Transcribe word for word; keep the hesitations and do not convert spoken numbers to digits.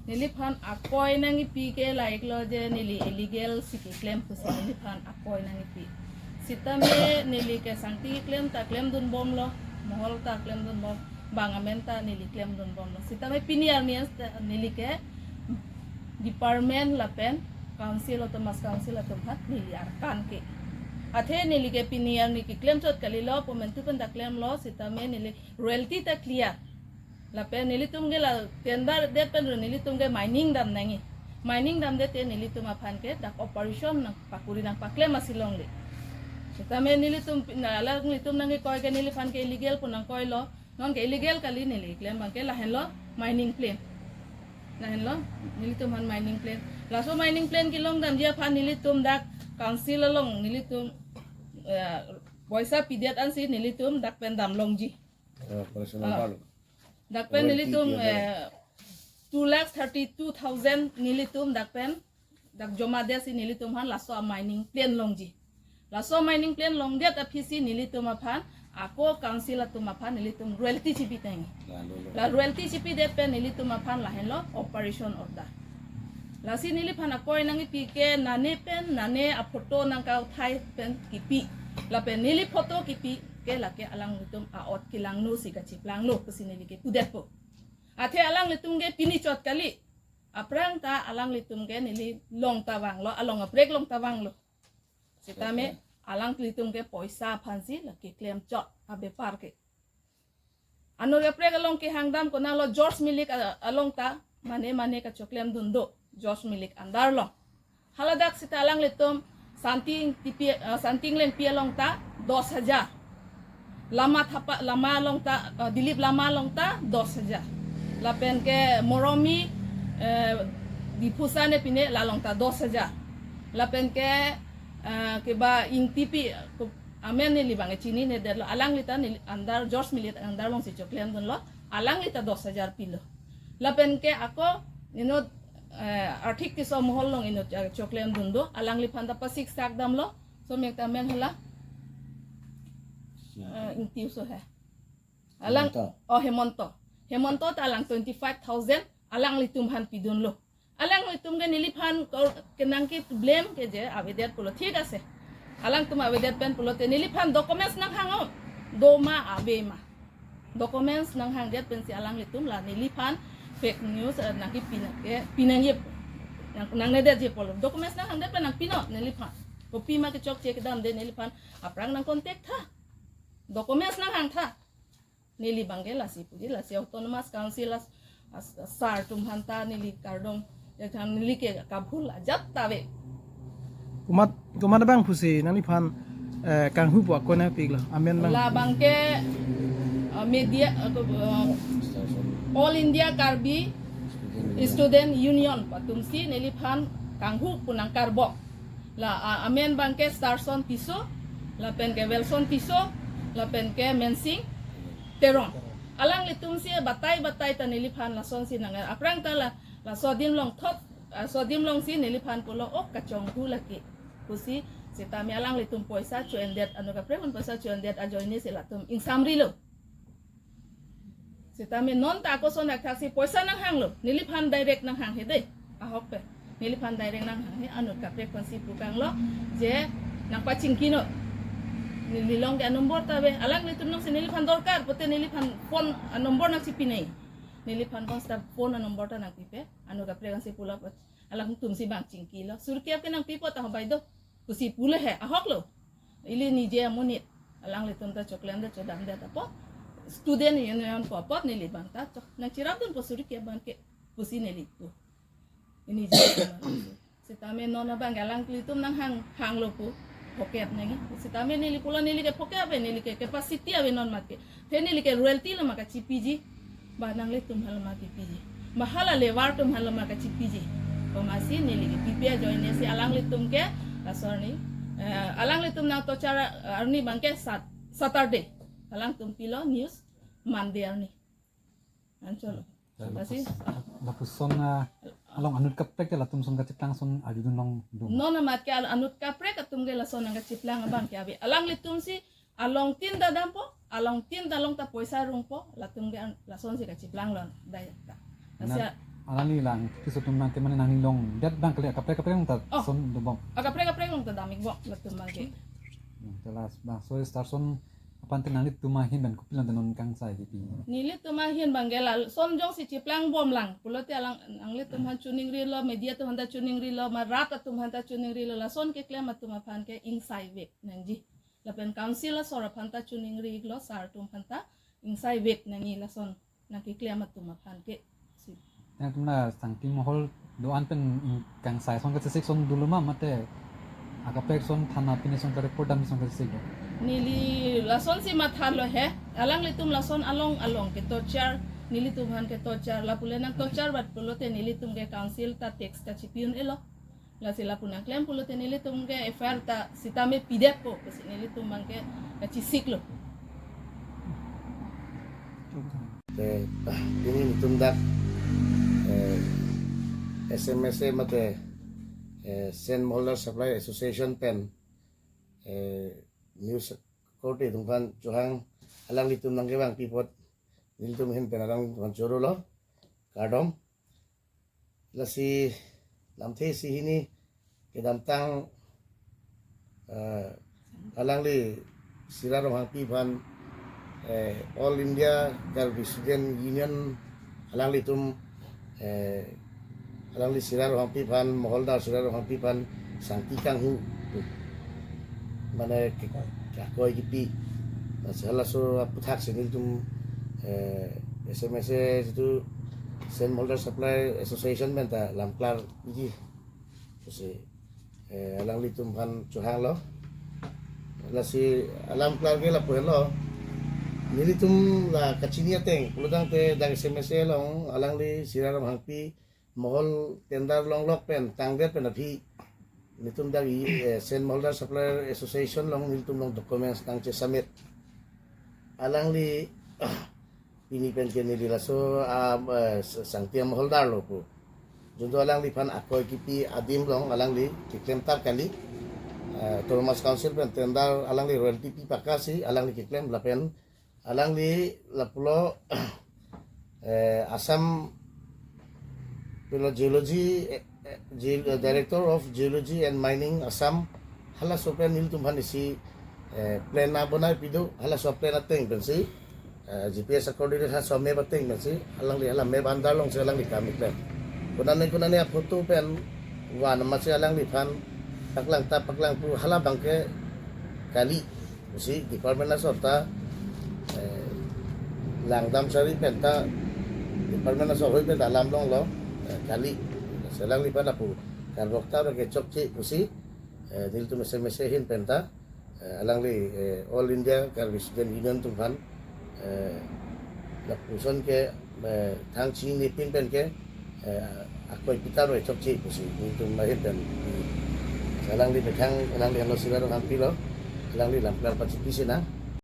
Neliphan akoi nangkipi ke laik lo je neli illegal si keklem pusi neliphan akoi nangkipi. Sitame neli ke sangti keklem ta klemdunbomlo, mohol ta klemdunbom, bang amen ta neli klemdunbomlo. Sitame pini arni ta neli ke department lapen council, autonomous council atum aphan neli arkan ke. Athe neli ke pini arni keklem chot kalilo, pu mentu pen ta klemlo, sitame neli royalty ta clear. Lapen nelitum ke la tender det pen ro nelitum ke mining dam nangji. Mining damdet te nelitum aphan ke dak operation nangpakuri nangpaklem asi longle. Sitame nelitum pi-, na, alanglitum nangkekoi ke neliphan ke illegal pu nangkoilo. Non ke illegal kali, neli klem abang ke lahenlo mining plan. Lahenlo nelitum aphan mining plan. Laso mining plan kelong damji aphan nelitum dak council along nelitum, eh, poisa pidet ansi nelitum dak pen damlongji. Eh, personal Ah. Dak pen nelitum, eh, two lakhs thirty-two thousand nelitum dak pen dak joma det si nelitum aphan laso mining plan longji. Laso mining plan longdet aphisi nelitum aphan ako council atum aphan nelitum royalty chipi tangji. La royalty chipidet pen nelitum aphan lahenlo operation order. Lasi neliphan akoi nangkipi ke nane pen nane aphoto nangkauthai pen kipi. Lapen neli photo kipi ke lake alanglitum a-ot kelangno si kachiplanglo pusi neli ke pudetpo. Athe alanglitum ke pini chot kali. Aphrang ta alanglitum ke neli long ta vanglo, along aprek long ta vanglo. Sitame alanglitum ke poisa aphansi lake klem chot abepar ke. Anur aprek along kehang dam konatlo George Milik a-, along ta mane mane kachoklemdun do, George Milik andar long. Haladak sita alanglitum Santing Tipi, eh, Santing Lengpi along ta dos hajar. Lama Thapa, Lama along ta, eh, Dilip Lama along ta dos hajar. Lapen ke Moromi, eh, Diphusa ne pine la along ta dos hajar. Lapen ke, eh, keba Ingtipi, eh, amen neli abang chinine detlo, alangli ta neli andar, George Milik andar longsi choklemdunlo, alangli ta dos hajar pilo. Lapen ke ako inut, eh, Arthik Tisso Mohol along inut, eh, choklemdun do, alangliphan ta pasik sak damlo, so mek ta amen hala, eh, Ingti so he. Alang, Hemanta. Oh, Hemanta. Hemanta ta alang twenty-five thousand alanglitum aphan pidunlo. Alanglitum ke neliphan ko-, kenangke blame ke je avedet pulo, thik ase. Alangtum avedet pen pulote neliphan documents nanghang o. Do ma ave ma. Documents nanghangdet pensi alanglitum la neliphan fake news, eh, nangkepi nangke, pinangji. Nang, nangnedetji pulo. Documents nanghangdet pen nangpinon neliphan. Kopima kechokche kedamde neliphan aphrang nang contact tha. Documents nanghang tha. Neli abang ke lasi puji, lasi Autonomous Council as, as, sir atum aphan ta neli kardom, ya kan neli ke kabhul ajat ta ave. Komat, komat abang pusi nangliphan, eh, kanghu pu akoi nangpiklo, amen abang. La abang ke, eh, media, eh, ke, eh, All India Karbi Student Union pu atumsi neliphan kanghu pu nangkarbok. La, ah, amen abang ke Starson Tisso, lapen ke Wilson Tisso, lapen ke Mensing Teron. Alanglitumsi batai batai ta neliphan lasonsi nang, aphrang ta la, laso adim along thot, ah, laso adim alongsi neliphan pulo, ok kachonghu lake pusi, sitame alanglitum poisa cho-endet, anut kaprek aphan poisa cho-endet ajoine si latum ingsamrilo. Sitame non ta ako ason akthaksi poisa nanghanglo, neliphan direct nanghanghe dei. Ahok pen neliphan direct nanghanghe, anut kaprek aphansi pukanglo je nangpachingkinon. Neli along ke anombor ta ave, alanglitum alongsi neliphan dorkar pulote neliphan phone anombor nangchipinai. Neliphan konstar phone anombor ta nangpipe, anut kaprek aphansi pulo apot alangtumsi abang chingkilo. Suri kep ke nangpipo ta hobai do pusi pulo he, ahoklo. Ili nije amonit alanglitum ta choklemdet chodamdet apot, Student Union pu apot neli abang ta chok nangcherapdunpo suri kep abang ke pusi neli pu. Ini je. Sitame non abang alanglitum nanghang, hanglo pu phokep nangji. Sitame neli pulo neli ke phokep ave, neli ke capacity ave non mat ke. Te neli ke royalty lo ma kachipiji. Ba nanglitum aphan lo ma kipiji. Ba hala labour atum aphan lo ma kachipiji. Komatsi neli ke pipi ajoine si alanglitum ke laso arni, eh, alanglitum nangtochar arni abang ke Sat-, Saturday. Alangtum pilo news Monday arni. Anchot. Lasi, lapuson, ah, along anut kaprek ke latum ason kachiplang ason arjudun longdun. Non amat ke al-, anut kaprek atum ke lason nangkachiplang abang ke ave. Alanglitumsi along tin ta dampo, along tin ta along ta poisa rungpo, latum ke an-, lasonsi kachiplang lon. Dai ta. Lasi, na, Alangli lang piso atum abang ke mane nangli longdet abang kali, akaprek kaprek along ta Oh. Son dobom. Akaprek kaprek along ta dam-ikbom latum abang ke. Hmm, jelas bang. So star son aphan te nanglitum ahin abang kopi lang te non kangsai kipi? Nelitum ahin abang ke lason jongsi chiplangbom lang pulote alang, nanglitum aphan choningrilo, media atum aphan ta choningrilo, ma rat atum aphan ta choningrilo, lason keklem atum aphan ke ingsai vek nangji. Lapen council asor aphan ta choningri-iklo, sar atum aphan ta ingsai vek nangji lason nangkeklem atum aphan ke. Si. Nangtum la sangti mohol do-an pen ing-, kangsai son kachesik son dolo ma mate akaprek son thana pine son ka-report dam son kachesik do? Neli lason si mathalo he. Alanglitum lason along along ke torture, nelitum aphan ke torture. Lapu le nang torture bat pulote nelitum ke council ta tax kachipi un-elo. Lasi lapu nangklem pulote nelitum ke F I R ta sitame pidetpo, pusi nelitum abang ke kachesiklo. Te, pini nelitum dak, eh, S M S A mate, eh, Sand Moholdar Supply Association pen, eh, news korte atum aphan chohang, alanglitum nangkevangpi apot nelitum ahin pen alanglitum aphan chorolo, kardom. Lasi lamthe isi hini kedamtang, eh, alangli Sira Ronghangpi aphan, eh, All India Karbi Student Union alanglitum, eh, alangli Sira Ronghangpi aphan, Moholdar Sira Ronghangpi aphan sangti kanghu, mane ke, ke akoi kipi. Lasi halaso aphuthak si nelitum, eh, S M S A jitu Sand Moholdar Supply Association pen ta lam klarji. Lasi, eh, alanglitum aphan chohanglo. Lasi alam klar ke lapu helo. Nelitum la kachini ateng pulotangte dak S M S A along alangli Sira Ronghangpi mohol tender longlok pen tangdet pen aphi nelitum dak i, eh, Sand Moholdar Supplier Association along nelitum along documents nangchesubmit. Alangli pini pen ke neli laso, ah, eh, sangti amoholdar lo pu. Junto alangliphan akoi kipi adim along alangli keklemtar kali. Eh, Autonomous Council pen tender alangli royalty pi pakka si alangli keklem lapen alangli lapulo, eh, Assam pulo Geology, eh, eh, Geo-, eh, Director of Geology and Mining Assam, halaso pen nelitum aphan isi, eh, plan nangbonaipidun, halaso plan ateng pensi, eh, G P S coordinate halaso map ateng pensi, alangli hala map under alongsi alangli kam keklem. Konane konane aphoto pen van amatsi alangliphan paklang ta paklang pu hala abangke kali. Pusi department asor ta, eh, langdam sari pen ta, department asor hoi pen ta alam longlo, eh, kali. Si alangliphan lapu karbok ta kechokche pusi, eh, nelitum S M S A ahin pen ta, eh, alangli, eh, All India Karbi Student Union atum aphan, eh, lapuson ke, eh, thang chinine pin pen ke, eh, akoi pitar oi chokche pusi nelitum ahin pen. Alangli methang, alangli ano Sira Ronghangpi lo, alangli lam klar pachipi sinang.